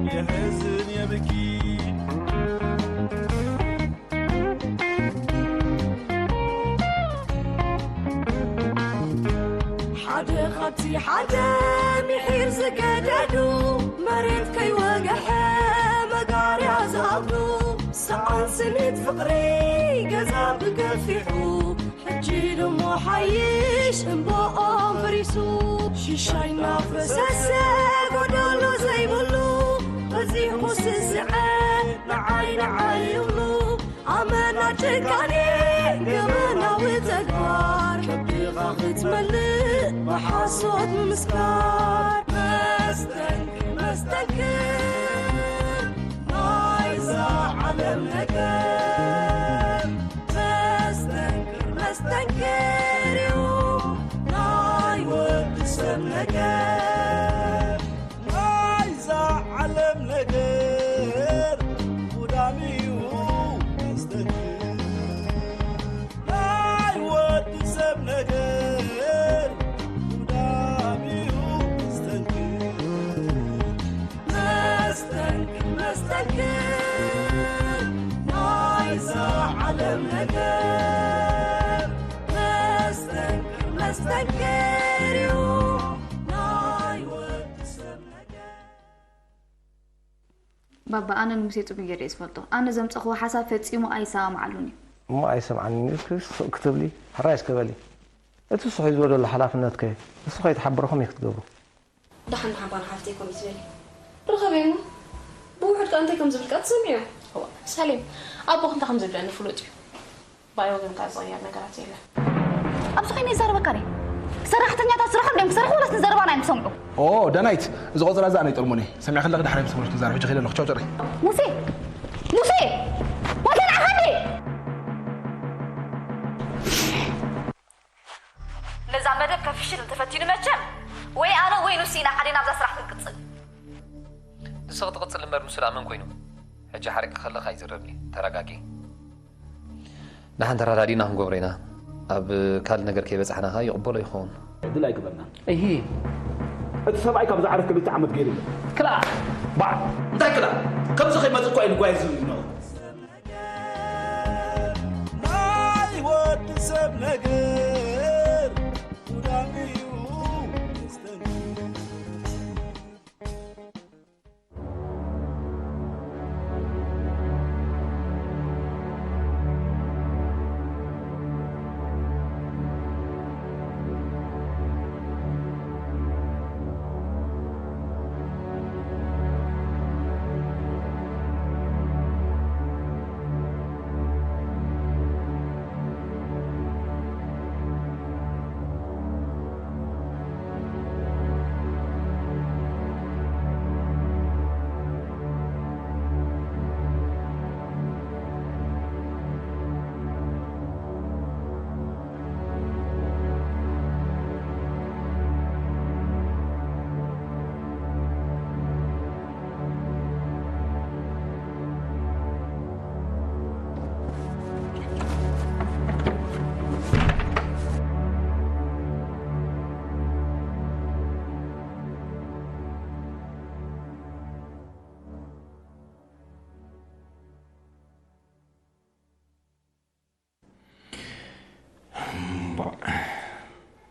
የሕዝን የብኪ። ሓደ ካብቲ ሓደ ምሒር ዝገደዱ፣ መሬት ከይወግሐ መጋርያ ዝኣብዱ፣ ሰኣን ስኒት ፍቕሪ ገዛ ብገፊሑ፣ ሕጂ ድሞ ሓይሽ እምባኦም ፈሪሱ፣ ሽሻይ እናፈሰሰ ጎደሎ ዘይብሉ፣ በዚሑ ስስዐ ንዓይ ንዓይ ይብሉ። ኣመና ጭካኔ ገበናዊ ተግባር፣ ከብድኻ ክትመልእ ብሓሶት ምምስካር። መስተንክር መስተንክር ናይዛ ዓለም ነገር፣ መስተንክር መስተንክር እዩ ናይ ወዲ ሰብ ነገር። ናይዛ ዓለም ነገር ጉዳም እዩ መስተንክር። ናይ ወዲ ሰብ ነገር ጉዳም እዩ መስተንክር። መስተንክር መስተንክር ናይዛ ዓለም ነገር። መስተንክር መስተንክር እዩ ናይ ወዲ ሰብ ነገር። ባባ፣ ኣነ ንሙሴ ጽቡቕ ገይረ እየ ዝፈልጦ። ኣነ ዘምጸኽዎ ሓሳብ ፈጺሙ ኣይሰማማዓሉን እዩ። እሞ ኣይሰምዓንን እዩ እስኪ ስቕ ክትብሊ ሕራይ እስከ በሊ። እቲ ንሱ ሒዝዎ ዘሎ ሓላፍነትከ ንሱ ከይተሓበረኹም እዩ ክትገብሩ። ደሓን ደሓን ባና ሓፍተይ ከምኡ ትበሊ። ርኸበይ እሞ ብውሑድ ከኣ እንታይ ከም ዝብልካ ትሰምዕዮ። እዋ፣ ሳሌም፣ ኣቦኺ እንታይ ከም ዝብለኒ ፍሉጥ እዩ። ብኣይ ወገን ከኣ ዝቕየር ነገራት የለን። ኣብዚ ኮይነ ይዛረበካ ርእ። ሰራሕተኛታት ስራሖም ድዮም ክሰርሑ ወላስ ንዘረባና እዮም ክሰምዑ? ኦ ዳናይት፣ እዚ ቆጸራ እዚ ኣነ ይጠልሞኒ። ሰሚዕኪ ኣለኺ ድሓር ምስ ተመልስኪ ንዛረብ። ሕጂ ከይደ ኣለኹ። ቻው ጨረይ። ሙሴ! ሙሴ! ወልተ ንዓኻ እንዴ? ነዛ መደብ ከፍሽል እንተፈቲኑ መቸም ወይ ኣነ ወይ ንሱ ኢና ሓዴና ኣብዛ ስራሕ ክንቅጽል። ንስኺ ትቕጽል እምበር ንሱ ደኣ መን ኮይኑ? ሕጂ ሓሪቕ ከለኻ ይዝረብኒ። ተረጋጊ። ደሓን ተረዳዲእና ክንገብሮ ኢና። ኣብ ካልእ ነገር ከይበጻሕና ከኣ ይቕበሎ ይኸውን። ዕድል ኣይግበርናን። እሂ። እቲ ሰብኣይ ካብዛ ዓረፍ ክልተ ዓመት ገይሩ ኣሎ። ክላ ባዕ። እንታይ ክላ? ከምዚ ከይመጽእ እኮ እዩ ንጓየ ዝብል ዝነበረ። ናይ ወዲ ሰብ ነገር ጉዳም እዩ።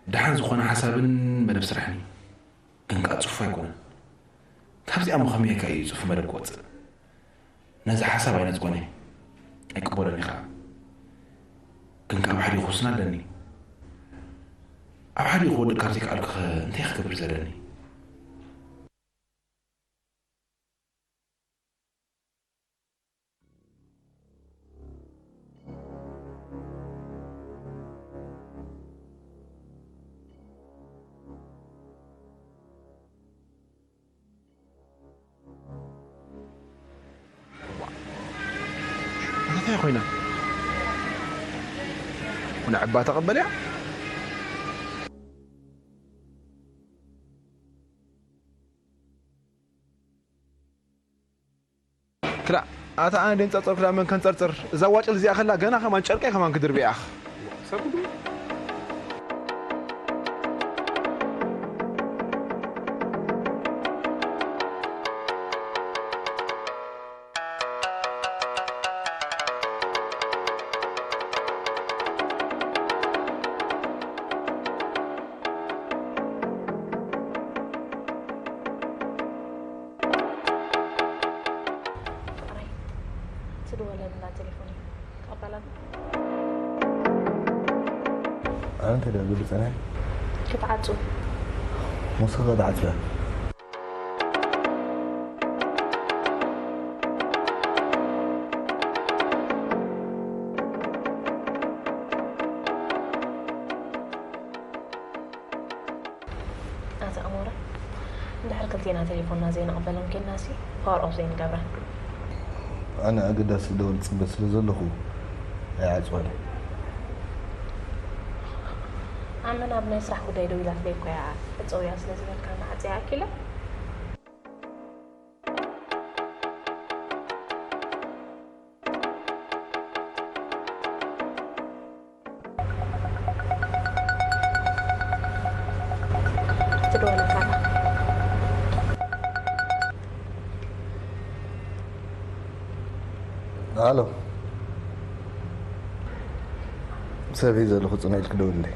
ደሓን ዝኾነ ሓሳብን መደብ ስራሕን እዩ። ግን ከኣ ጽፉፍ ኣይኮነን። ካብዚኣ እሞ ከመይ ኢልካ እዩ ጽፉፍ መደብ ክወጽእ? ነዚ ሓሳብ ኣይነጽጎን እየ። ኣይቅበሎን እየ ከኣ። ግን ከኣ ኣብ ሓዲኡ ክውስን ኣለኒ። ኣብ ሓዲኡ ክወድእ ካብ ዘይከኣልኩኸ እንታይ ክገብር ዘለኒ? እንታይ ኮይና? ንዕባ ተቐበልያ? ክላ ኣታ ኣነ ደንጸርጸር ክላ መን ከንጸርጽር እዛ ዋጭል እዚኣ ከላ ገና ከማን ጨርቀይ ከማን ክድርብያ። ወለልና ቴሌፎን እዩ። ትቐበላ? ኣነ እንታይ ደኣ ዝብል ጸኒሐ? ክትዓጹ። ሙስኻ ደዓጽያ። ኣታ ኣሞረ፣ እንድሕር ክልቴና ቴሌፎንና ዘይንቕበለን ኬድናሲ ፓወር ኦፍ ዘይንገብረን። ኣነ ኣገዳሲ ደወል ጽበ ስለ ዘለኹ ኣይዓጽዋን። ኣመና ኣብ ናይ ስራሕ ጉዳይ ደው ኢላትለይ እኮ እያ ዕጸውያ ስለ ዝበልካ ንዓጽያ ኣኪለ። ትደወለካ ኣላ። ኣሎ። ሰብ ሒዘ ኣለኹ፣ ጽን ኢልኪ ደውልለይ።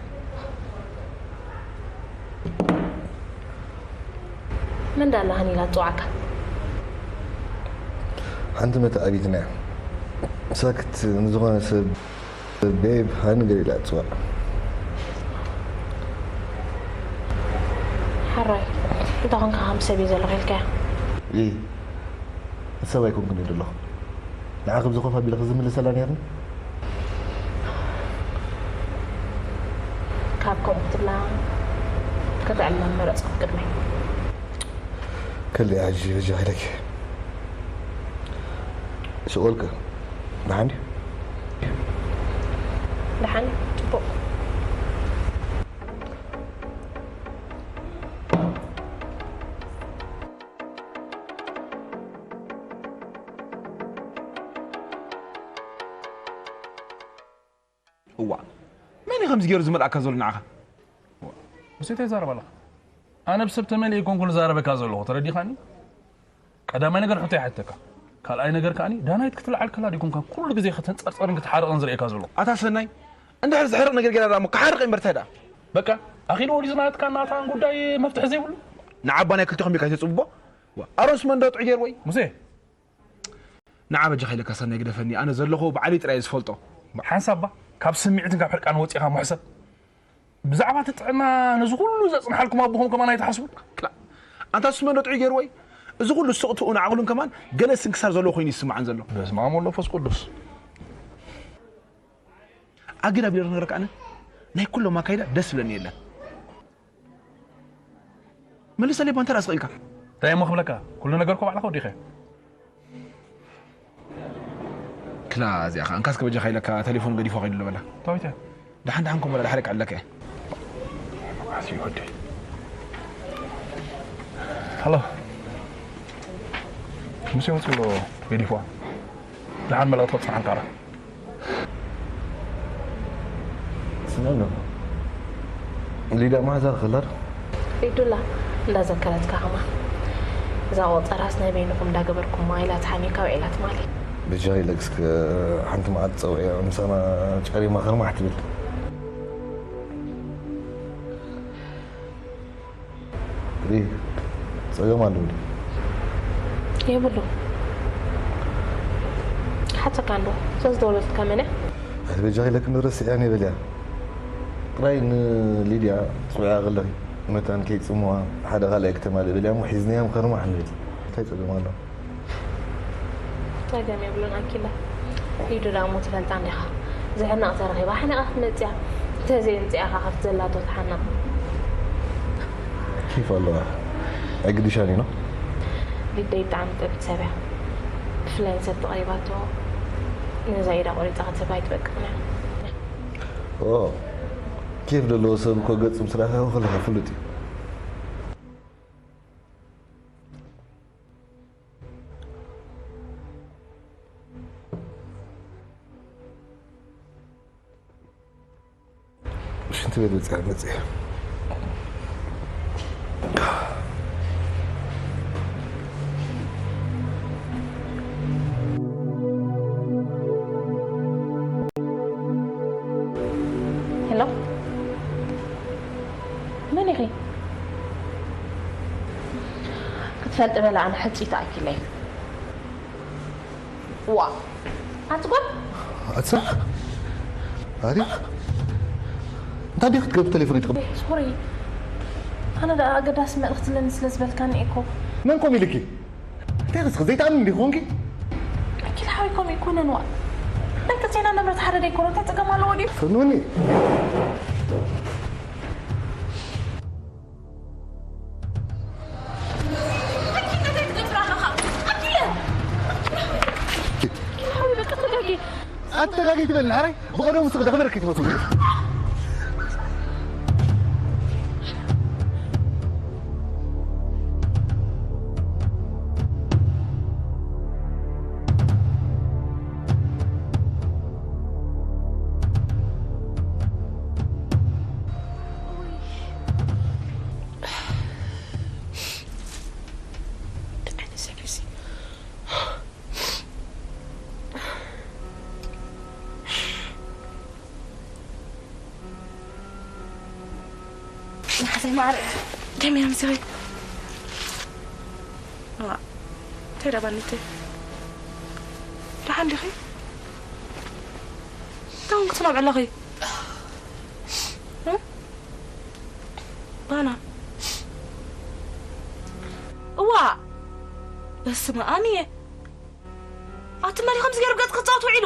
መን ዳ ኣለኻን ኢላ ትጽውዓካ? ሓንቲ መተዓቢትና እያ። ሳክት ንዝኾነ ሰብ ቤብ ሃኒ ገለ ኢላ ትጽዋዕ። ሓራይ፣ እንታይ ኾንካ ከም ሰብ እዩ ዘለኹ ኢልካያ? እ፣ ሰብ ኣይኮንኩን እየ ዘለኹ። ንዓ ከምዚ ኮፍ ኣቢለ ክዝምልሰላ ነይርኒ። ካብ ከምኡ ክትብላ ከተዕልላ መረጽኩ ቅድመይ። ከልያ ሕጂ፣ ሕጂ ከይደኪ። ሽቆልከ ደሓን ድዩ? ደሓን እዩ፣ ጽቡቕ። እዋ፣ መን እዩ ከምዚ ገይሩ ዝመልኣካ ዘሎ ንዓኻ? ሙሴ፣ እንታይ ትዛረብ ኣለኻ? ኣነ ብሰብ ተመሊኤ ኣይኮንኩን ዝዛረበካ ዘለኹ፣ ተረዲኻኒ? ቀዳማይ ነገር ሕቶ ይሓተካ። ካልኣይ ነገር ከኣኒ፣ ዳናይት ክትልዓል ከላ ዲኩም ካብ ኩሉ ግዜ ከተንጸርጸርን ክትሓርቕን ዝርእየካ ዘለኹ? ኣታ ሰናይ፣ እንድሕር ዝሕርቕ ነገር ገይራ ደኣ እሞ ክሓርቕ እምበር እንታይ ደኣ? በቃ፣ ኣኺሉ ወዲሱ ናትካ ናታን ጉዳይ መፍትሒ ዘይብሉ? ንዓባ ናይ ክልቴኹም ኢልካ ዘይጽብቦ? ዋ፣ ኣሮንስ መንዶ ጥዑይ ገይርዎ እዩ? ሙሴ፣ ንዓ በጃኻ ኢለካ ሰናይ ግደፈኒ፣ ኣነ ዘለኹ ብዓሊ ጥራይ እየ ዝፈልጦ። ሓንሳብ እባ ካብ ስምዒትን ካብ ሕርቃን ወጺኻ ምሕሰብ። ብዛዕባ እቲ ጥዕና ነዚ ኩሉ ዘጽንሓልኩም ኣቦኹም ከማን ኣይትሓስቡ? ክላ፣ ኣንታ እሱስ መንዶ ጥዑይ ገይርዎ እዩ? እዚ ኩሉ ስቕትኡን ዓቕሉን ከማን ገለ ስንክሳር ዘለዎ ኮይኑ ይስምዓን ዘሎ። በስመ ኣብ ወወልድ ወመንፈስ ቅዱስ። ኣግድ ኣቢለ ዶ ክነግረካ ኣነ? ናይ ኩሎም ኣካይዳ ደስ ዝብለኒ የለን። መልሰለይ ባንታ ራስ ኢልካ። እንታይ እሞ ክብለካ? ኩሉ ነገር እኮ ባዕልኻ ወዲኸ። ክላ እዚኣ ኸኣ እንካስ ከበጃኻ ኢለካ ቴሌፎን ገዲፎ ከይዱ ኣሎ በላ። ታዊተ። ደሓን ደሓን ኮን በላ፣ ደሓር ክዕለካ እየ። ኣሲ ወዲ። ሃሎ። ሙሴ ወፂኡ ኣሎ ገዲፎ። ደሓን መልእኽቲ ክፅንሓልካ እረ። ስለ ኣሎ ሊዳ መዓዛ ክለር ሪዱላ እንዳዘከረትካ ከማን እዛ ቆጸራስ ናይ በይንኹም እንዳገበርኩማ ኢላ ተሓሚካ ውዒላ ትማሊ። ብጃ ኢለክስ ሓንቲ መዓልቲ ፀውዒ ምሳና ጨሪማ ክርማሕ ትብል። ሪ ጸገም ኣለዎ ድዩ? የብሉ። ሓተካ እንዶ እዛ ዝደወለትካ መን እያ? ኣቲ በጃኺ ኢለክን ረሲዐን ይበል እያ። ጥራይ ንሊድያ ጽውያ ከለኺ መታን ከይጽምዋ ሓደ ካልኣይ ክተማልእ በል እያ እሞ ሒዝናዮም ከርማሕ ንብል። እንታይ ጸገም ኣለዎ? ጸገም የብሉን ኣኪለ። ሊዱ ደኣ እሞ ትፈልጣ እንዲኻ። ዘሕንቕ ተረኺባ ሓኒቓ ክትመጽእ እያ። እንተዘየምጽኣኻ ካብቲ ዘላቶ ትሓንቕ። ኬፍ ኣለዋ። ኣይግድሻን እዩ ነው? ሊደይ ብጣዕሚ ጥዕምቲ ሰብ እያ። ብፍላይ ንሰብ ተቐሪባቶ ነዛ ኢዳ ቆሪጻ ክትህባ ኣይትበቅዕን እያ። ኦ፣ ኬፍ ዘለዎ ሰብ እኮ ገጽ ምስ ረኣኻ ከለኻ ፍሉጥ እዩ። ሽንቲ ቤት በፂሐ መፅአ። ሄሎ፣ መን ኢኺ? ክትፈልጢ በላ፣ ኣነ ሕጽይቲ ኣኪለይ። ዋ፣ ኣትጓል ኣትሳ ኣሪ እንታይ ዲኽ ክትገብር ተሌፎን ይትቕበል? ሶሪ፣ ኣነ ደኣ ኣገዳሲ መልእኽቲ ኣለኒ ስለ ዝበልካኒ እኮ። መን ኮም ኢልኪ? እንታይ ክስኺ ዘይትኣምን ዲኹ ኮንኪ? ኣኪል ሓወይ ኮም ኣይኮነን ዋ። ናይ ክልቴና ንብረት ሓደ ደይኮነ እንታይ ጸገም ኣለዎ ድዩ? ፍኑኒ። ኣተጋጊ ትበል ንዓረይ ብቐደሙ ስቕ ደኽበረኪ ትመስሉ። መሓዘይ ማዕረ ከመይ ኣምሲኺ? እዋ፣ እንታይ ደኣ ባኒተይ? ደሓን ዲኺ? እንታይ ውን ክትነብዒ ኣለኺ? እ? ባና። እዋ፣ በስመ ኣብ እየ። ኣቲ መን እዩ ከምዚ ገይሩ ገጽ ክጻወት ውዒሉ?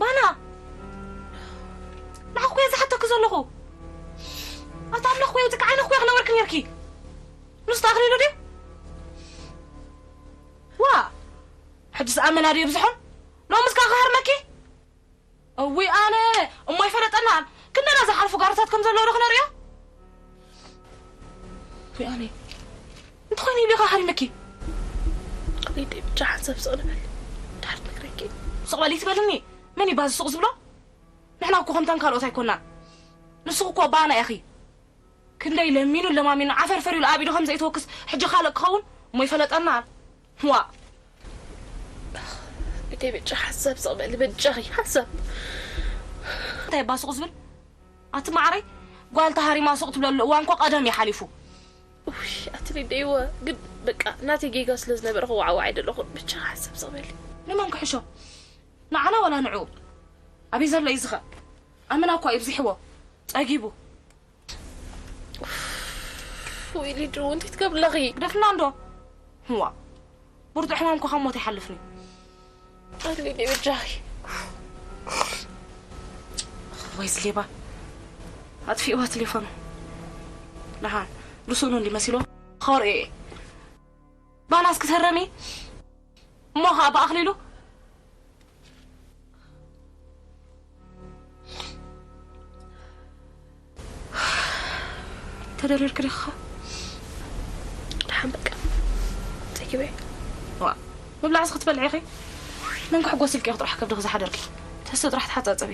ባና! ንዓኹ እየ ዝሓተኪ ዘለኹ። ኣታ ኣምላኽ ወይ፣ እቲ ከዓይነ እኮ ክነብርኪ ነርኪ። ንሱ ተኣኽሊሉ ድዩ? ዋ! ሕጂ ዝኣመና ድዩ ብዝሖን? ሎምስ ከኣ ክሃርመኪ? እውይ ኣነ! እሞ ኣይፈለጠናን። ክንደና ዝሓልፉ ጋርታት ከም ዘለዉ ዶ ክነርእዮ? እውይ ኣነ! እንተኾይኑ ኢሉ ኢኻ ሃሪመኪ። ሊደይ ብቻ ሓንሳብ ስቕ ንበል። ድሓር ትነግረኪ። ስቕ በል ይትበልኒ። መን እዩ ባዚ ስቕ ዝብሎ? ንሕና እኮ ከምተን ካልኦት ኣይኮናን። ንስኺ እኮ ባና ኢኺ። ክንደይ ለሚኑ ለማሚኑ ዓፈር ፈር ኢሉ ኣብ ኢዱ ከም ዘይተወክስ ሕጂ ካልእ ክኸውን እሞ ይፈለጠና። ዋ። ሊደይ ብቻ ሓንሳብ ስቕ በሊ በጃኺ ሓንሳብ። እንታይ እባ ስቕ ዝብል? ኣቲ ማዕረይ፣ ጓል ተሃሪማ ሱቕ ትብለሉ እዋን እኮ ቀደም እዩ ሓሊፉ። ውይ፣ ኣቲ ሊደይወ፣ ግን በቃ ናተይ ጌጋ ስለ ዝነበረ ክወዓዋዕ ኣይደለኹን። ብቻ ሓንሳብ ስቕ በሊ። ንመን ክሕሾ? ንዓና ወላ ንዕኡ? ኣበይ ዘሎ እዩ ዝኸ? ኣመና እኮ ይብዝሕዎ። ጸጊቡ። ውይ ሊዱ፣ እንታይ ትገብሪ ኣለኺ? ግደፍና እንዶ። ህዋ። ብርቱዕ ሕማም እኮ ካብ ሞት ኣይሓልፍን እዩ። ኣሊ ሊደይ በጃኺ። ወይ እዚ ሌባ። ኣጥፊእዋ ቴሌፎኑ። ደሓን ርስኡ እንዲ መሲልዎ። ኸርእዮ እየ። ባናስ ክትህረሚ? እሞ ኸኣ ብኣኽሊሉ? ተደሪርኪ ዲኺ? ደሓን በቃ። ጸጊበ። ዋ፣ ምብላዕሲ ክትበልዒ ኢኺ? መን ክሕጎስ ኢልኪ ኢኺ ጥራሕ ከብድኺ ዝሓደርኪ? ተስተ ጥራሕ ተሓጻጸቢ።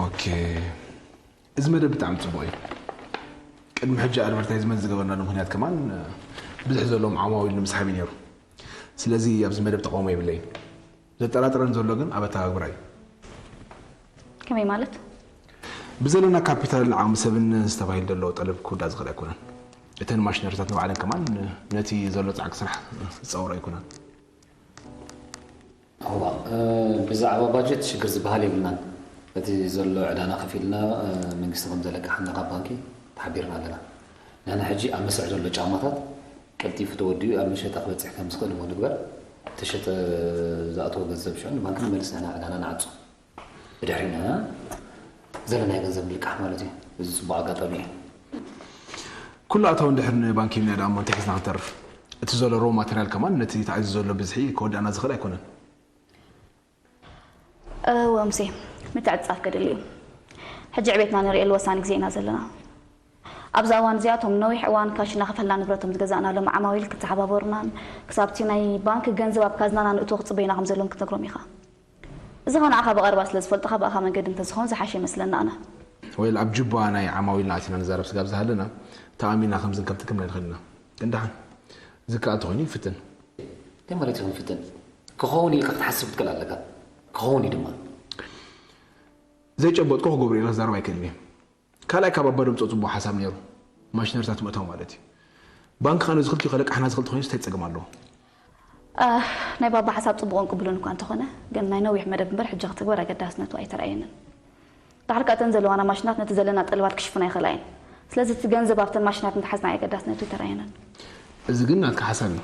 ኦኬ፣ እዚ መደብ ብጣዕሚ ጽቡቕ እዩ። ቅድሚ ሕጂ ኣድቨርታይዝመንት ዝገበርናሉ ምኽንያት ከማን፣ ብዙሕ ዘለዎም ዓማዊል ንምስሓብ እዩ ነይሩ። ስለዚ ኣብዚ መደብ ተቃውሞ የብለይን። ዘጠራጥረን ዘሎ ግን ኣብ ኣተባብራ እዩ። ከመይ ማለት? ብዘለና ካፒታልን ዓቕሚ ሰብን ዝተባሂል ዘሎ ጠለብ ክውዳእ ዝኽእል ኣይኮነን። እተን ማሽነሪታት ንባዕለን ከማን ነቲ ዘሎ ጻዕቂ ስራሕ ዝጻወሮ ኣይኮናን። እዋ፣ እ፣ ብዛዕባ ባጀት ሽግር ዝበሃል የብልናን። እቲ ዘሎ ዕዳና ከፊልና፣ እ፣ መንግስቲ ከም ዘለቅሓና ካብ ባንኪ ተሓቢርና ኣለና። ንሕና ሕጂ ኣብ መስርሕ ዘሎ ጫማታት ቀልጢፉ ተወዲኡ ኣብ መሸጣ ክበጽሕ ከም ዝኽእል እሞ ንግበር። ተሸጠ ዝኣተወ ገንዘብ ሽዑ ንባንክ ንመልስ፣ ንሕና ዕዳና ንዓጹ። ብድሕሪና ዘለናዮ ገንዘብ ንልቃሕ ማለት እዩ። እዚ ጽቡቕ ኣጋጣሚ እዩ። ኩሉ ኣታዊ እንድሕር ንባንክ ሂብና ደኣ እሞ እንታይ ሒዝና ክንተርፍ? እቲ ዘሎ ሮ ማተርያል ከማን ነቲ ተኣዚዙ ዘሎ ብዝሒ ክወድኣና ዝኽእል ኣይኮነን። እወ ሙሴ፣ ምትዕጽጻፍ ከድሊ እዩ። ሕጂ ዕቤትና ንርእየሉ ወሳኒ ግዜ ኢና ዘለና። ኣብዛ እዋን እዚኣ እቶም ነዊሕ እዋን ካሽ እናኸፈልና ንብረቶም ዝገዛእናሎም ዓማዊል ክተሓባበሩናን ክሳብ እቲ ናይ ባንክ ገንዘብ ኣብ ካዝናና ንእትዎ ክጽበዩና ከም ዘለዎም ክትነግሮም ኢኻ። እዚ ኸ ንዓኻ ብቐረባ ስለ ዝፈልጦኻ ብኣኻ መንገዲ እንተዝኸውን ዝሓሸ ይመስለኒ ኣነ። ወይ ኣብ ጁባ ናይ ዓማዊልና ኣቲና ንዛረብ ስጋብ ዝሃለና ተኣሚና ከምዝን ከምቲ ክምና ንኽእልና። ግን ደሓን ዝከኣል ተኾይኑ ይፍትን። እንታይ ማለት እዩ ንፍትን? ክኸውን ኢልካ ክትሓስብ ክትክእል ኣለካ። ክኸውን እዩ ድማ። ዘይጨበጥኩ ክገብሮ ኢለ ክዛረብ ኣይክእልን እየ። ካልኣይ ካብ ኣባ ደምፅኦ ፅቡቅ ሓሳብ ነይሩ። ማሽነርታት ምእታው ማለት እዩ። ባንክ ኸነ ዝኽልቲኡ ከለቃሕና ዝኽልቲ ኮይኑ እንታይ ፀገም ኣለዎ? ናይ ባባ ሓሳብ ፅቡቕን ቅቡልን እኳ እንተኾነ ግን ናይ ነዊሕ መደብ እምበር ሕጂ ክትግበር ኣገዳስነቱ ኣይተረኣየንን። ዳሕር ከ እተን ዘለዋና ማሽናት ነቲ ዘለና ጠለባት ክሽፍና ይኽእላ እየን። ስለዚ እቲ ገንዘብ ኣብተን ማሽናት እንተሓዝና ኣገዳስነቱ ኣይተረኣየንን። እዚ ግን ናትካ ሓሳብ እዩ።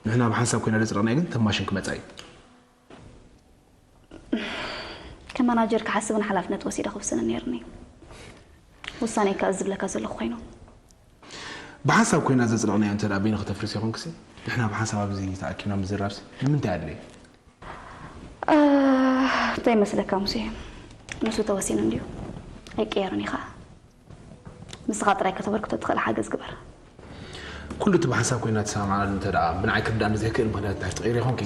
ንሕና ብሓንሳብ ኮይና ዘፅደቕናዮ ግን እተን ማሽን ክመፃ እዩ። ከም ማናጀር ክሓስብን ሓላፍነት ወሲደ ክውስንን ነይርኒ። ውሳኔ ከኣ ዝብለካ ዘለኹ ኮይኑ። ብሓንሳብ ኮይና ዘፅደቕናዮ እንተ ደኣ በይንኺ ተፍርሲ ይኾንክሲ ንሕና ብሓንሳብ ኣብዚ ተኣኪብና ምዝራብሲ ንምንታይ ኣድለየ? እንታይ ይመስለካ ሙሴ? ንሱ ተወሲኑ እንድዩ ኣይቀየርን እዩ ኸዓ። ንስኻ ጥራይ ከተበርክቶ ትኽእል ሓገዝ ግበር። ኩሉ እቲ ብሓንሳብ ኮይና ተሰማምዓሉ እንተ ደኣ ብንዓይ ክርድኣኒ ዘይክእል ምኽንያት እንድሕር ትቕይሪ ይኾንኪ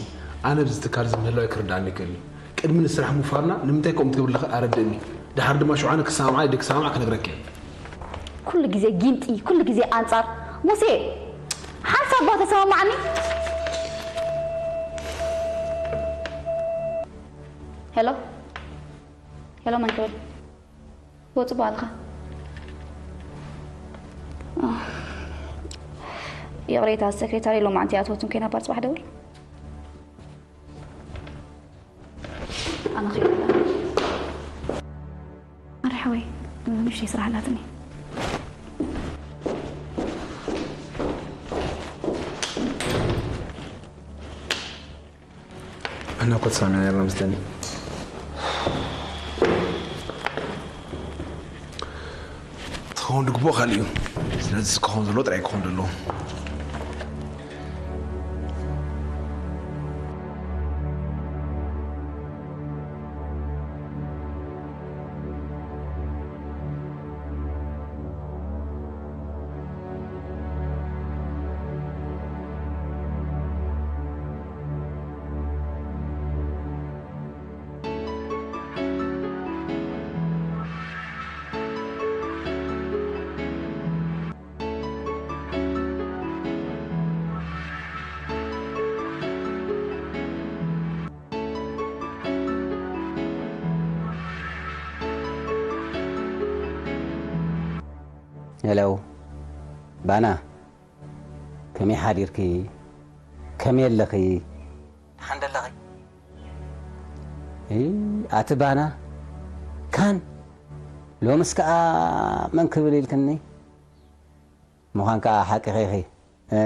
ኣነ ኣብዚ ትካል እዚ ምህላወይ ክርድኣኒ ይክእል እዩ። ቅድሚ ንስራሕ ምውፋርና ንምንታይ ከምኡ ትገብሪ ኣለኺ ኣረድእኒ። ደሓር ድማ ሽውዓነ ክሰማምዓ ድዩ ክሰማምዓ ክነግረኪ እየ። ኩሉ ግዜ ጊንጢ፣ ኩሉ ግዜ ኣንጻር። ሙሴ፣ ሓንሳብ እባ ተሰማምዓኒ። ሄሎ ሄሎ፣ መን ክብል? ወጽእ በልካ። ይቕሬታ፣ ሰክሬታሪ ሎማዓንቲ ኣትወትን ኮይና እባ ጽባሕ ደውል። ኣነ ኸይደ። ኣረ ሓወይ፣ ንእሽተይ ስራሕ ኣላትኒ። ንሕና እኮ ተሰማሚዕና ነይርና ምስ ደኒ። እቲ ክኸውን ዝግብኦ ካልእ እዩ። ስለዚ እዚ ክኸውን ዘለዎ ጥራይ ክኸውን ዘለዎ። ሄሎ ባና፣ ከመይ ሓዲርኪ? ከመይ ኣለኺ? ደሓን ደለኺ? እ፣ ኣቲ ባና፣ ካን ሎምስ ከኣ መን ክብል ኢልክኒ? ምዃን ከኣ ሓቂኺ ኢኺ። እ፣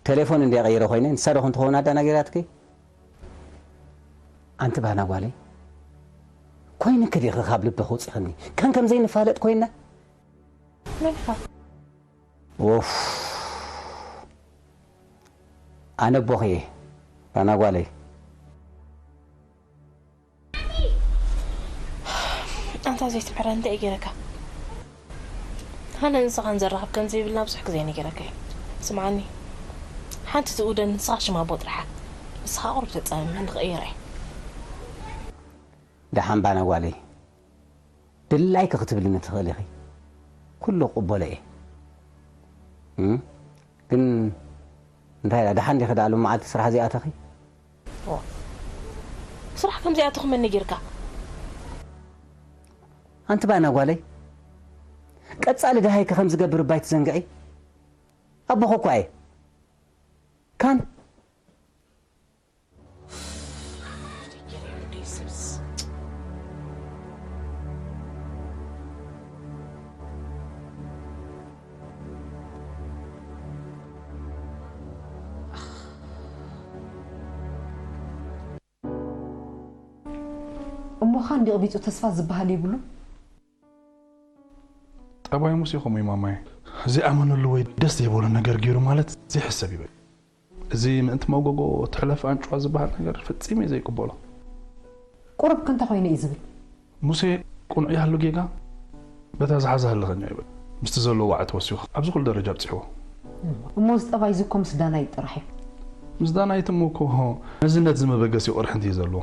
ቴሌፎን እንድየ ቀይረ ኮይነ፣ ንሳ ዶ ክንትኸውን ኣዳናጊራትኪ? ኣንቲ ባና ጓለይ፣ ኮይንኪ ዲኺ ካብ ልበኺ ውፂኽኒ? ከም ከም ዘይንፋለጥ ኮይና? መን ኢኻ? ኡፍ፣ ኣነ ኣቦኺ እየ ባና ጓለይ። ኣንታ ዘይትምሕረ እንታይ እዩ ገይረካ? ኣነ ንስኻን ዘራኽብ ከም ዘይብልና ብዙሕ ግዜ ነጊረካ እየ። ስምዓኒ፣ ሓንቲ ትኡደን ንስኻ ሽም ኣቦ ጥርሓ። ንስኻ ቁሩብ ተጻመመኒ ክቕይራ እየ። ደሓን ባና ጓለይ፣ ድላይኪ ክትብልኒ ትኽእሊ ኢኺ። ኩሉ ክቕበሎ እየ። እም? ግን እንታይ ኢላ፣ ደሓን ዲኺ ደኣ ሎም መዓልቲ ስራሕ ዘይኣተኺ? ዋ፣ ስራሕ ከም ዘይኣተኹ መን ነጊርካ? ኣንቲ ባና ጓለይ፣ ቀጻሊ ደሃይኪ ከም ዝገብር እባ ኣይትዘንግዒ። ኣቦኺ እኳ እየ። ካን እሞ ኻን ዲቕቢጹ ተስፋ ዝበሃል የብሉን። ጠባይ ሙሴ ከምኡ እዩ ማማየ። ዘይኣመነሉ ወይ ደስ ዘይበሎ ነገር ገይሩ ማለት ዘይሕሰብ እዩ በል። እዚ ምእንቲ መጎጎ ትሕለፍ ኣንጭዋ ዝበሃል ነገር ፈጺመ እየ ዘይቅበሎ። ቁሩብ ከ እንታይ ኮይኑ እዩ ዝብል? ሙሴ ቅኑዕ ይሃሉ ጌጋ በታ ዝሓዛ ሃለኸኛ ይብል። ምስቲ ዘለዎ ዋዕት ወሲኹ ኣብዚ ኩሉ ደረጃ ኣብጺሕዎ። እሞ እዚ ጠባይ እዚ እኮ ምስ ዳናይት ጥራሕ እዩ። ምስ ዳናይት እሞ እኮ መዝነት ዝመበገሲ ቅርሕንቲ እዩ ዘለዎ።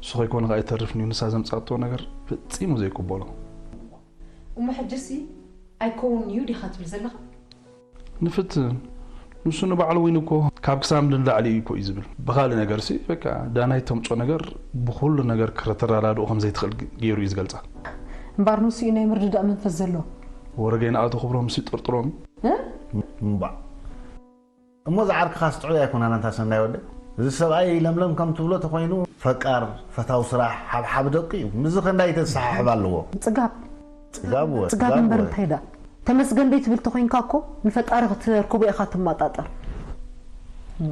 እሱ ከይኮነ ከኣ ኣይተርፍን እዩ፣ ንሳ ዘምጻቶ ነገር ፈጺሙ ዘይቅበሎ። እሞ ሕጅሲ ኣይከውን እዩ ዲኻ ትብል ዘለኻ? ንፍትን ንሱ ንባዕሉ ዊን እኮ ካብ ክሳም ንላዕሊ እዩ እኮ እዩ ዝብል። ብኻልእ ነገርሲ በቃ ዳናይ ተምጾ ነገር ብኹሉ ነገር ክረተራዳድኡ ከም ዘይትኽእል ገይሩ እዩ ዝገልጻ። እምባር ንሱ እዩ ናይ ምርድዳእ መንፈስ ዘለዎ። ወረገይ ንኣቶ ክብሮም ሲ ጥርጥሮም እዩ። እምባዕ እሞ ዝዓርክኻስ ጥዑይ ኣይኮነን ኣንታ ሰናይ ወደይ። እዚ ሰብኣይ ለምለም ከም ትብሎ ተኾይኑ ፈቃር፣ ፈታው ስራሕ፣ ሓብሓብ ደቂ እዩ። ምስዚ ከንዳይ ተሰሓሕብ ኣለዎ። ጽጋብ ጽጋብ ወ- ጽጋብ እምበር እንታይ ደኣ ተመስገን ደይ ትብል ተኾይንካ እኮ ንፈጣሪ ክትርከቦ ኢኻ ትመጣጠር።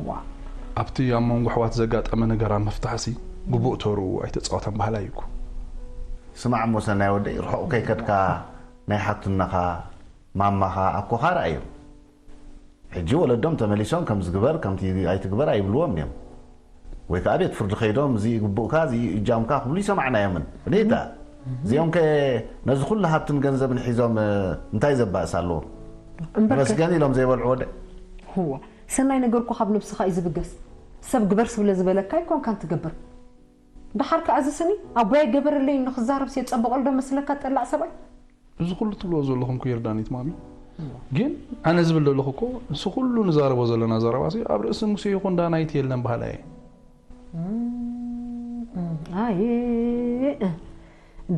ዋ ኣብቲ ኣብ መንጎ ኣሕዋት ዘጋጠመ ነገር ኣብ ምፍታሕሲ ግቡእ ተርኡ ኣይተጻወተን ባህላ እዩ እኮ። ስማዕ እሞ ሰናይ ወደይ፣ ርሑቕ ከይከድካ ናይ ሓትነኻ ማማኻ ኣኮኻ ረኣዮም። ሕጂ ወለዶም ተመሊሶም ከምዚ ግበር ከምቲ ኣይትግበር ኣይብልዎም እዮም። ወይ ከዓ ቤት ፍርዲ ከይዶም እዚ ይግብኡካ እዚ እጃምካ ክብሉ ይሰማዕናዮምን። ኔታ እዚኦም ከ ነዚ ኩሉ ሃብትን ገንዘብን ሒዞም እንታይ ዘባእስ ኣለዎም? እምበርከ ተመስገን ኢሎም ዘይበልዑ ወደ ህዎ ሰናይ ነገር እኮ ካብ ነብስኻ እዩ ዝብገስ። ሰብ ግበር ስብለ ዝበለካ ኣይኮንካን ትገብር። ደሓር ከኣ እዚ ስኒ ኣቦይ ኣይገበረለይ ንክዛረብ ስየ ጸበቐሉ ዶ መስለካ ጠላዕ ሰብኣይ? እዚ ኩሉ ትብልዎ ዘለኹም እኮ የርዳኒት ማሚ። ግን ኣነ ዝብል ዘለኹ እኮ እዚ ኩሉ ንዛረቦ ዘለና ዘረባሲ ኣብ ርእሲ ሙሴ ይኹን ዳናይት የለን በሃላይ እየ። ኣይ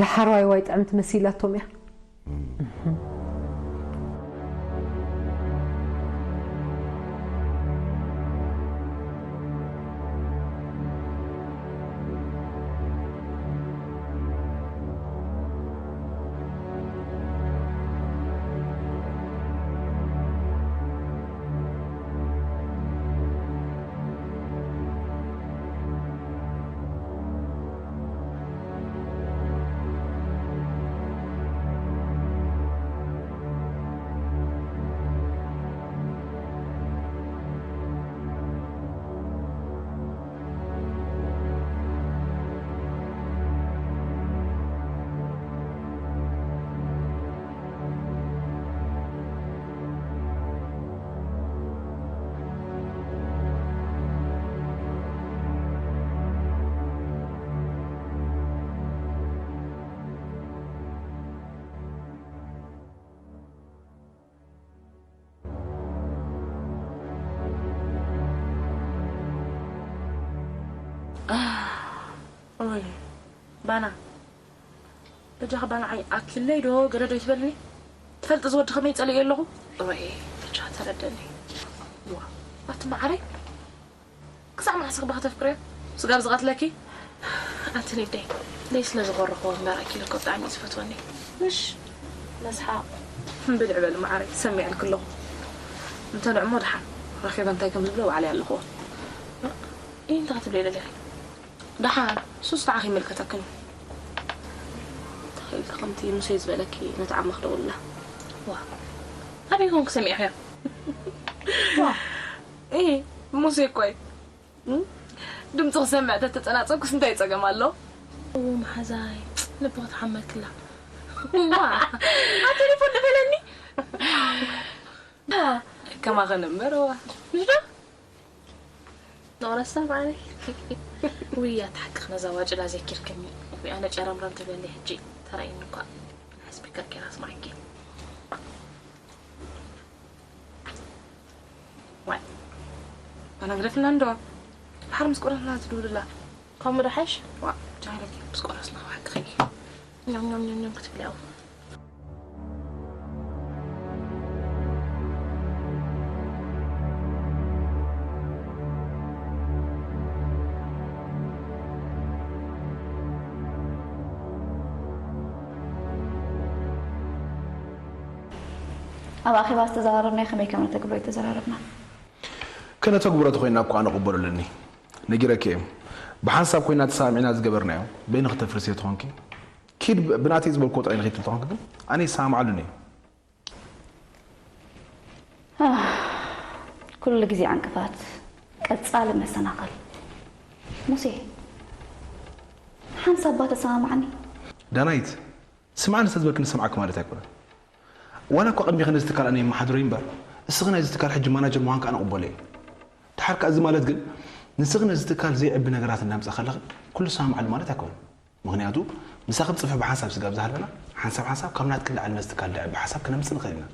ደሓር ዋይ ዋይ ጥዕምቲ መሲላቶም እያ። እይ ባና በጃኺ ባና ዓይ ኣኪለይ ዶ ገለ ዶ ይትበልኒ ትፈልጢ ዝወዲ ከመይ ጸሊኤ ኣለኹ እይ በጃ ተረደኒ ዋ ኣቲ ማዓረይ ክሳዕ መዓስ ክባ ከተፍቅርዮ ስጋብ ዝቐትለኪ ኣቲ ሊደይ ደይ ስለ ዝቆረኽዎ እምበር ኣኪለ እኮ ብጣዕሚ እዩ ዝፈትወኒ ምሽ መስሓቕ ብልዕ በሊ ማዓረይ ሰሚዐልኪ ኣለኹ እንተ ንዕሞ ደሓን ረኺበ እንታይ ከም ዝብሎ ባዕለይ ኣለኽዎ እንታይ ክትብለይ ደሊኺ ደሓን ሱስ ንዓኺ ይምልከተክን ተኽኢልኪ ከምቲ ሙሴ ዝበለኪ ነቲ ዓመኽ ደውልላ ዋ ኣበይ ኮንኪ ሰሚዕኽዮ ዋ ኢ ሙሴ እኮ እዩ ድምፂ ክሰምዕ ተተፀናፀኩስ እንታይ ፀገም ኣሎ ኡ መሓዛይ ልቢ ክትሓመክላ ዋ ኣብ ቴሌፎን ድበለኒ ከማኸ ነበር ዋ ንዳ ነቕረሳ ማዓረይ ውይ ኣታ ሓቅኺ ነዛ ዋጭላ ዘኪርክኒ ውይ ኣነ ጨረምረም ትብለኒ ሕጂ ተራእይኒ እኳ ናይ ስፒከር ጌራ ስማዕኪ ዋይ ኣነ ግደፍና እንዶ ድሓር ምስ ቆረስና ትድውልላ ከምኡ ዶ ሓይሽ ዋ ጃሂለኪ ምስ ቆረስና ዋሕክኺ ኛም ኛም ኛም ኛም ክትብሊ ኣው ኣብ ኣኼባ ዝተዘራረብናዮ ከመይ ከም ነተግብሮ ኣይተዘራረብናን። ከነተግብሮ ተኾይንና እኮ ኣነ ቅበሎ ኣለኒ። ነጊረኪ እየ። ብሓንሳብ ኮይና ተሰማሚዕና ዝገበርናዮ በይንኺ ተፍርስዮ ተኾንኪ ኪድ ብናተይ ዝበልክዎ ጥራይ ንኺድ ትብል ተኾንኪ ግን ኣነ ይሰማማዓሉን እየ። ኩሉ ግዜ ዕንቅፋት፣ ቀጻሊ መሰናኽል። ሙሴ፣ ሓንሳብ እባ ተሰማምዓኒ። ዳናይት፣ ስምዓኒ ስለ ዝበልክኒ ዝሰምዓኪ ማለት ኣይኮነን። ዋላ እኳ ቅድሚኺ ነዚ ትካል ኣነ የመሓድሮ እየ እምበር፣ እስኺ ናይዚ ትካል ሕጂ ማናጀር ምዃንኪ ኣነ እቕበሎ እየ። ደሓር ከኣ እዚ ማለት ግን ንስኺ ነዚ ትካል ዘይዕቢ ነገራት እናምጻእ ከለኺ ኩሉ ሰማምዓሉ ማለት ኣይኮነን። ምኽንያቱ ምሳኺ ብጽፍሒ ብሓንሳብ ስጋብ ዝሃለና ሓንሳብ ሓንሳብ ካብ ናትኪ ንላዕሊ ነዚ ትካል ደዕቢ ሓሳብ ክነምጽእ ንኽእል ኢና።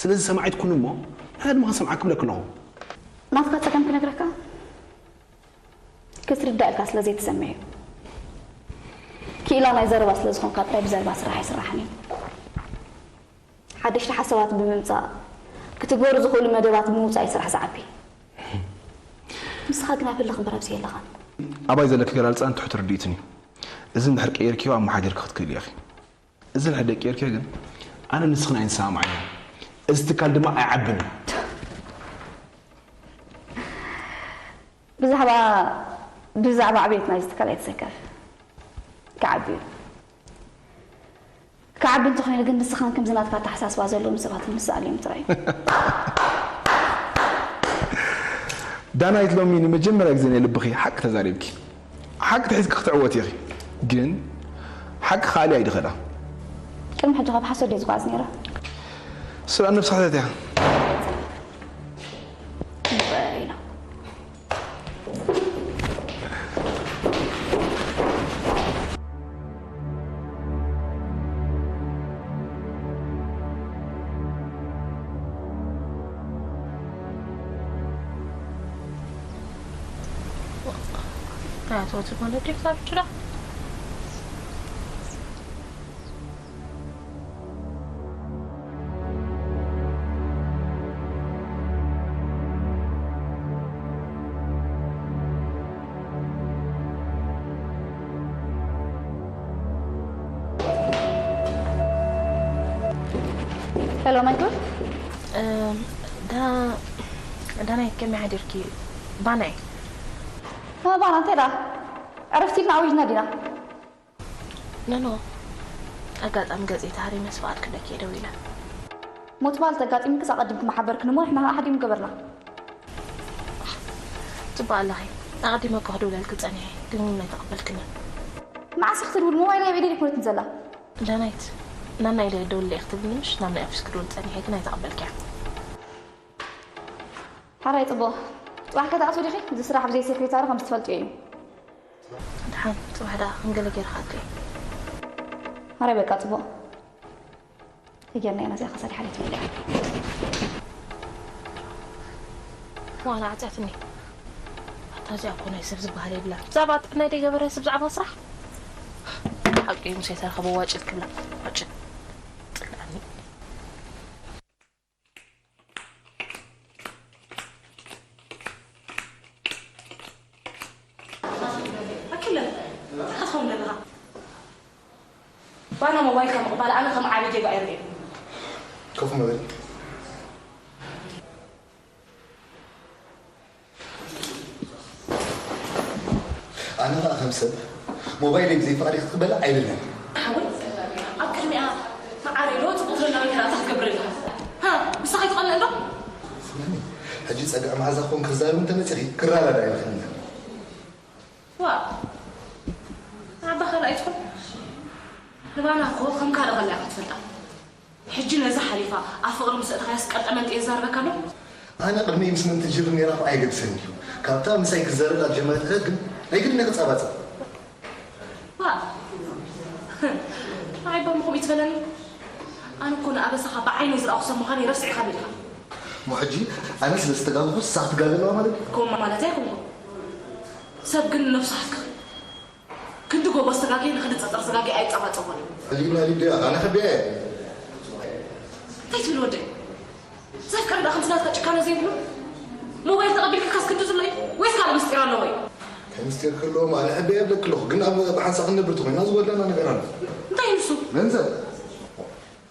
ስለዚ ሰማዒት ኩኒ እሞ ንሕና ድማ ክንሰምዓኪ እብለኪ ኣለኹ። ናትካ ጸገም ክነግረካ ክትርዳእ ኢልካ ስለ ዘይትሰምዕ እዩ። ክኢላ ናይ ዘረባ ስለ ዝኾንካ ጥራይ ብዘረባ ስራሕ ኣይስራሕን እዩ። ሓደሽቲ ሓሳባት ብምምጻእ ክትግበሩ ዝኽእሉ መደባት ብምውጻእ እዩ ስራሕ ዝዓቢ። ንስኻ ግን ኣብ ህልኽ እምበር ኣብዚ የለኻን። ኣባይ ዘለኪ ገላልጻን ትሑት ርድኢትን እዩ። እዚ እንድሕር ቀይርክዮ ኣመሓዲርኪ ክትክእሊ ኢኺ። እዚ እንድሕር ደቂርክዮ ግን ኣነ ንስኽን ኣይንሰማማዕን ኢና። እዚ ትካል ድማ ኣይዓብን እዩ። ብዛዕባ ብዛዕባ ዕብየት ናይዚ ትካል ኣይትሰከፍ። ክዓቢ እዩ። ክዓቢ እንተኾይኑ ግን ንስኻን ከምዚ ናትካ ኣተሓሳስባ ዘለዎም ሰባት ምስኣል እዮም ጥራይ። ዳናይት ሎሚ ንመጀመርያ ግዜ ናይ ልብኺ ሓቂ ተዛሪብኪ። ሓቂ ተሒዝኪ ክትዕወት ኢኺ። ግን ሓቂ ካሊ ኣይድኸዳ። ቅድሚ ሕጂ ካብ ሓሶት ድየ ዝጓዓዝ ነይረ? ስለ ነብስኻ ተትያ። ንበይና። ታቶት ማለት ይፋብችላ። ሄሎ ማይክል። ዳናይ ከመይ ሓዲርኪ? ባናይ ባና እንታይ ደኣ ዕረፍቲ ኢልና ኣዊጅና ዲና? ኖኖ፣ ኣጋጣሚ ገጺ ተሃሪመ ስፍቓድ ክብለኪ እየ ደዊለ። ሞት በሃል ተጋጢሙክስ ኣቐዲምኪ ምሓበርክኒ እሞ ንሕና ከኣ ሓዲም ምገበርና። ጽቡቕ ኣለኺ። ኣቐዲመ እኮ ክድውለልኪ ጸኒሐ፣ ግን ምንም ኣይተቐበልክንን። መዓስ ኢኺ ትድውሊ? ሞባይለይ ኣብ ኢደይ ኣይኮነትን ዘላ። ዳናይት፣ ናናይ ኢለ ደውልለይ ክትብልኒ ምሽ ናብ ናይ ኦፊስ ክድውል ጸኒሐ፣ ግን ኣይተቐበልክያን። ሓራይ ጽቡቕ። ጽባሕ ከተኣትዊ ዲኺ? እዚ ስራሕ ብዘይ ሴክሬታሪ ከም ዝትፈልጥዮ እዩ። ደሓን ጽባሕ ደኣ ክንገለ ጌርካ ኣትየ። ሓራይ በቃ ጽቡቕ። ተጀርና ኢና እዚኣ ከሰሪሓ ለትመልያ። ዋላ ዓጽያትኒ። ኣታ እዚኣ እኮ ናይ ሰብ ዝበሃል የብላን። ብዛዕባ ጥዕናይ ደይገበረ ሰብ ብዛዕባ ስራሕ። ሓቂ ሙሴ ተረኸበ ዋጭት ክብላ። ዋጭት። ጥልኣኒ። ኣኪለ፣ እንታይ ክትኸውን ኣለኻ? ባና ሞባይልካ ምቕባል ኣነ ከም ዓቢ ጌጋ እየ ርእየ። ኮፍ ምበል። ኣነ ኸኣ ከም ሰብ ሞባይለይ ብዘይ ፍቓደይ ክትቅበላ ኣይደልን። ሓወይ፣ ኣብ ቅድሚኣ መዓረይ ዶ ጽቡቕ ዘለዊ ከኣ ክትገብረላ። ሃ፣ ንስኻ ይትቐልዕ ዶ? ስምዕኒ፣ ሕጂ ጸግዒ መዓዛ ክኾን ክዛረብ እንተመጺኺ ክረዳዳእ ኣይኽእልን። ዋእ፣ ኣባ ካልኣይ ትኹን። ንባና እኮ ከም ካልእ ከላ ኢኻ ትፈልጣ። ሕጂ ነዚ ሓሊፋ ኣብ ፍቕሪ ምስ ኣእተኻያስ ቀልጠ መንጠ የዛርበካ ኣሎ? ኣነ ቅድሚ ምስ መን ትጅርር ነይራ እኮ ኣየገድሰን እዩ። ካብታ ምሳይ ክዛረብ ኣብ ጀመረት ዕለት ግን ናይ ግድን እየ ክጻባጸብ። ዋእ፣ ንዓይ እባ እሞ ከምኡ ትበለኒ? ኣነ እኮ ንኣበሳኻ ብዓይነይ ዝረኣኹ ሰብ ምዃነይ ረሲዕካኒ ኢኻ። እሞ ሕጂ ኣነ ስለ ዝተጋገኹስ ንሳ ክትጋገ ኣለዋ ማለት ድዩ? ከምኡ ማለተይ ኣይኮንኩን። ሰብ ግን ንነብሱ ሃትክኺ። ክንዲ ጎቦ ዝተጋገየ ንክንዲ ጸጸር ዝተጋገየ ኣይጸባጸቦን እዩ። ሕጂ ግን ኣሊድ ዶ ኣነ ከቢዐ እየ። እንታይ ትብል ወደይ? ዘፍቀረ ደኣ ከምዚ ናትካ ጭካነ ዘይብሉ ሞባይል ተቐቢልክካስ ክንዲ ዝብሎ እዩ ወይስ ካልእ ምስጢር ኣለዎ እዩ? እንታይ ምስጢር ክህልዎም ኣነ ሕበየ እብለኪ ኣለኹ፣ ግን ኣብ ብሓንሳእ ክንነብር ተኾይና ዝጎድለና ነገር ኣሎ። እንታይ እዩ ንሱ? ገንዘብ።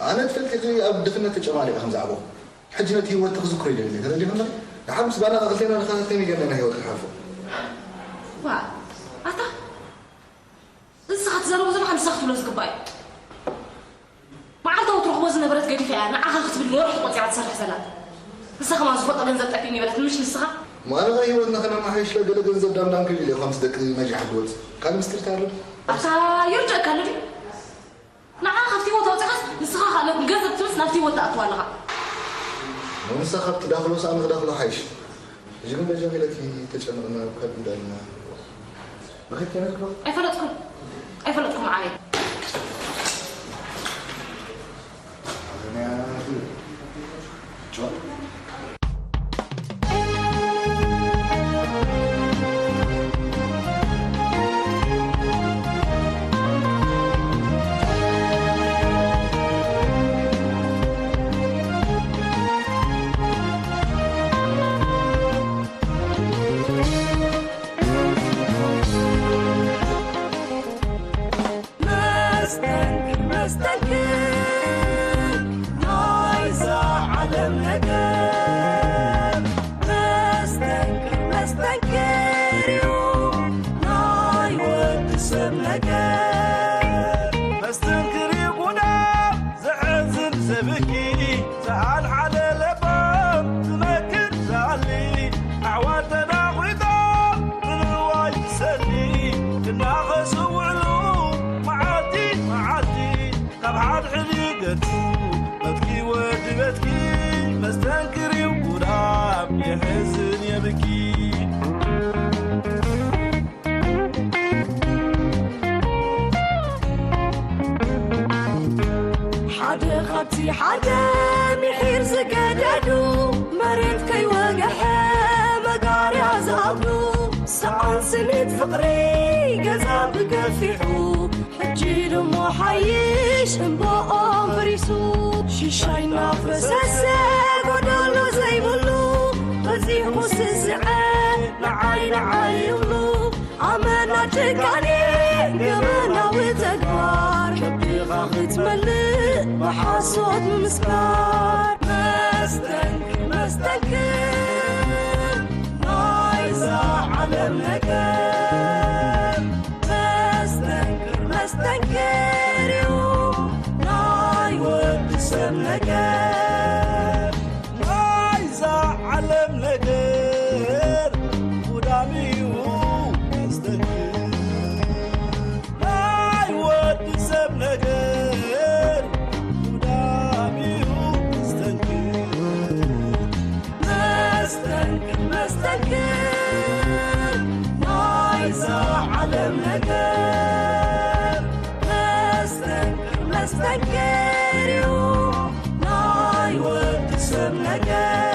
ኣነ ትፈልጢ ኢኺ ኣብ ድኽነት ተጨማሊቐ ከም ዝዓበኹ። ሕጂ ነቲ ህይወት ክዝክሮ ይደሊ፣ ተረዲእኺ እምበር፣ ደሓር ምስ ባና ክልቴና ንኸታተል ከመይ ጌርና ኢና ህይወት ክንሓልፎ? ዋእ፣ ኣታ ንስኻ ትዛረቦ ዘለኻ ንስኻ ክትብሎ ዝግባእ እዩ። መዓልታዊ ትረኽቦ ዝነበረት ገዲፋ እያ ንዓኻ ክትብል ንወርሒ ቆጺራ ትሰርሕ ዘላ። ንሳ ከማን ዝፈልጦ ገንዘብ ጠፊእኒ በለት፣ ምሽ ንስኻ? እሞ ኣነ ኸኣ ህይወትና ከነመሓይሽላ ገለ ገንዘብ ዳምዳም ክብል እየ፣ ከምቲ ደቂ መጃሕቲ ወጽእ። ካልእ ምስጢር እንታይ ኣሎ? ኣታ ይርድኣካ ኣሎ ድዩ? ንዓ ካብቲ ህይወት ኣውጺኻስ ንስኻ ካልኦት ንገንዘብ ትብልስ ናብቲ ህይወት ትኣትዋ ኣለኻ። ንሳ ካብቲ ዳኽሎስ ኣነ ክዳኽሎ ሓይሽ። ሕጂ ግን በጃኺ ኢለኪ ተጨንቕና እኳ እንዳልና ንኸይድ ከነትሎ። ኣይፈለጥኩም። ኣይፈለጥኩም ዓበይ። ኣኸንያ ጆን። መስተንክር፣ መስተንክር፣ ናይዛ ዓለም ነገር። መስተንክር፣ መስተንክር እዩ፣ ናይ ወዲ ሰብ ነገር። መስተንክር እዩ ጉዳም ዘሕዝን ዘብኪ፣ ዝሓልሓለ ለባም ዝመክር ዝኣሊ፣ ኣሕዋት ተናኺቶም ንንዋይ ዝሰሊ፣ ክናኸሱ ውዕሉ መዓልቲ መዓልቲ፣ ካብ ሓድሕድ ይገድፉ በትኪ ወዲ በትኪ፣ መስተንክር እዩ ጉዳም የሕዝን የብኪ። ሓደ ካብቲ ሓደ ምሒር ዝገደዱ፣ መሬት ከይወግሐ መጋርያ ዝኣብዱ፣ ሰኣን ስኒት ፍቕሪ ገዛ ብገፊሑ፣ ሕጂ ድሞ ሓይሽ እምባኦም ፈሪሱ፣ ሽሻይ እናፈሰሰ ጎደሎ ዘይብሉ፣ በዚሑ ስስዐ ንዓይ ንዓይ ይብሉ። ኣመና ጭካኔ ገበናዊ ተግባር፣ ከብድኻ ክትመልእ ብሓሶት ምምስካር። መስተንክር፣ መስተንክር ናይዛ ዓለም ነገር። መስተንክር፣ መስተንክር እዩ ናይ ወዲ ሰብ ነገር። ናይዛ ዓለም ነገር ጉዳም እዩ መስተንክር። ናይ ወዲ ሰብ ነገር ጉዳም እዩ መስተንክር። መስተንክር፣ መስተንክር ናይዛ ዓለም ነገር። መስተንክር፣ መስተንክር እዩ ናይ ወዲ ሰብ ነገር።